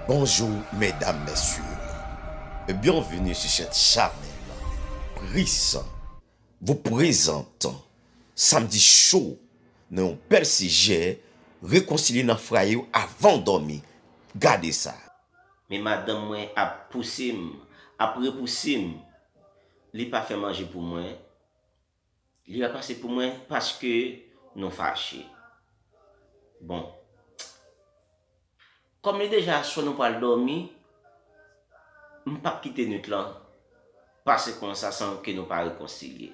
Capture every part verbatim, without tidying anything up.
Bonjour, mesdames, messieurs. Et bienvenue sur cette channel. Pris vous présente Samedi Show nan yon bèl sijè, rekonsilye nan fwaye w avan w dòmi. Gade sa. Men madanm mwen ap pouse m, ap repouse m. Li pa fè manje pou mwen. Li pa pase pou mwen paske nou fache. Bon. Kòm li deja aswè nou pral dòmi, m p ap kite nwit lan pase konsa san ke nou pa rekonsilye.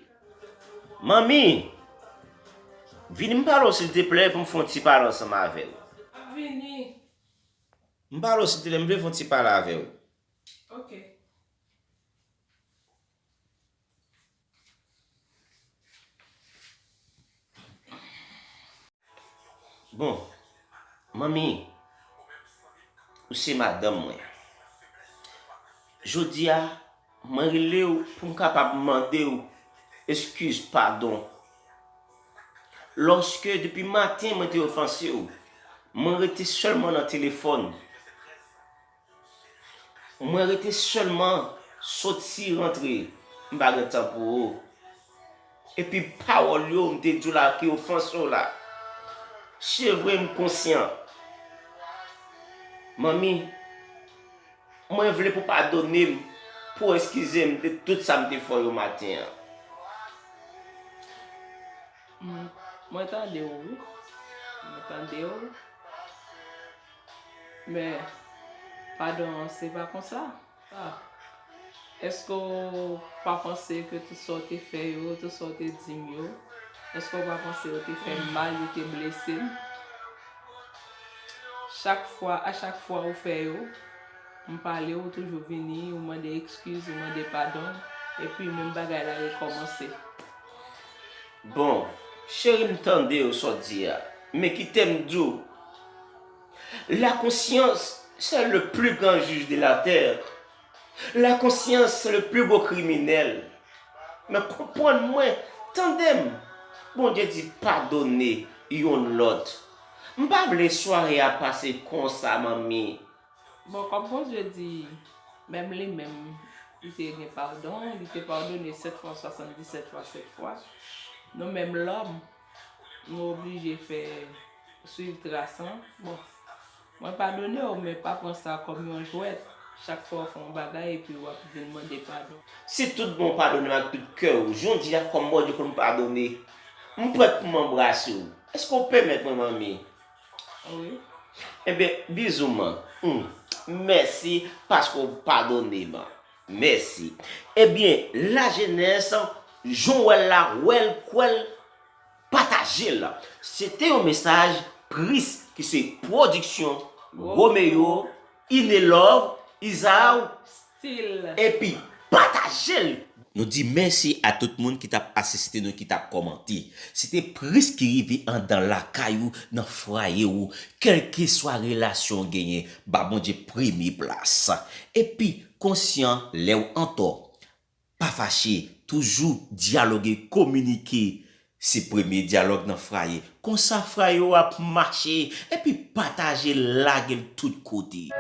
Manmi, vini m pale w silteplè pou m fè yon ti pale ansanm avè w. M ap vini. M pale w silteplè, m vle fè yon ti pale avè w. Ok. Bon, manmi, ou se madanm mwen. Jodi a, mwen rele w pou m kapab mande w eskiz, padon. Lòske depi maten mwen te ofanse w, mwen rete sèlman nan telefòn. Mwen rete sèlman soti rantre, m pa gen tan pou ou. Epi pawòl yo m te di w la ki ofanse w la. Se vre m konsyan. Manmi, mwen vle pou w padone m, pou w eskize m de tout sa m te fè w yo maten an. Mwen, mwen tande w, wi. Mwen tande w. Men, padon an, se pa konsa. Ah. Èske w pa panse ke tout sa w te fè yo, tout sa w te di m yo, èske w pa panse yo te fè m mal, yo te blese m? Chak fwa, a chak fwa ou fè yo, m pale, ou toujou vini, ou mande eskiz, ou mande padon, epi menm bagay la rekòmanse. Bon, cheri, m tande w sa w di a, men kite m di w, la conscience, c'est le plus grand juge de la terre. La conscience, c'est le plus gros criminel. Men konprann mwen, tande m. Bondye di padone youn lòt. M pa vle sware a pase konsa, manmi. Bon, kòm Bondye di, menm li menm, li te gen padon, li te padone sèt fwa, swasanndisèt fwa, sèt fwa. Nou menm lòm, nou oblije fè, swiv tras lan. Bon, mwen padone w, men pa pran sa kòm yon jwèt. Chak fwa w fè yon bagay epi w ap vin mande padon. Si tout bon w padone m ak tout kè w, jodi a kòm Bondye konn padone, m prèt pou m anbrase w. Èske w pèmèt mwen, manmi? Wi. Enben, bizou man. Hmm. Mèsi paske w padone m. Mèsi. Ebyen, lajenès, jan w wè l la, wè l, kwè l, pataje l. Se te yon mesaj Pris ki se pwodiksyon Romeo, Inelove, Izaw, Stil. Epi pataje l. Nou di mèsi a tout moun ki t ap asiste nou, ki t ap kòmante. Se te Pris ki rive anndan lakay ou, nan fwaye ou, kèlkeswa relasyon w genyen, ba Bondye premye plas. Epi konsyan lè w antò. Pa fache, toujou dyaloge, kominike. Se premye dyalòg nan fwaye. Konsa fwaye w ap mache, epi pataje, lage l tout kote.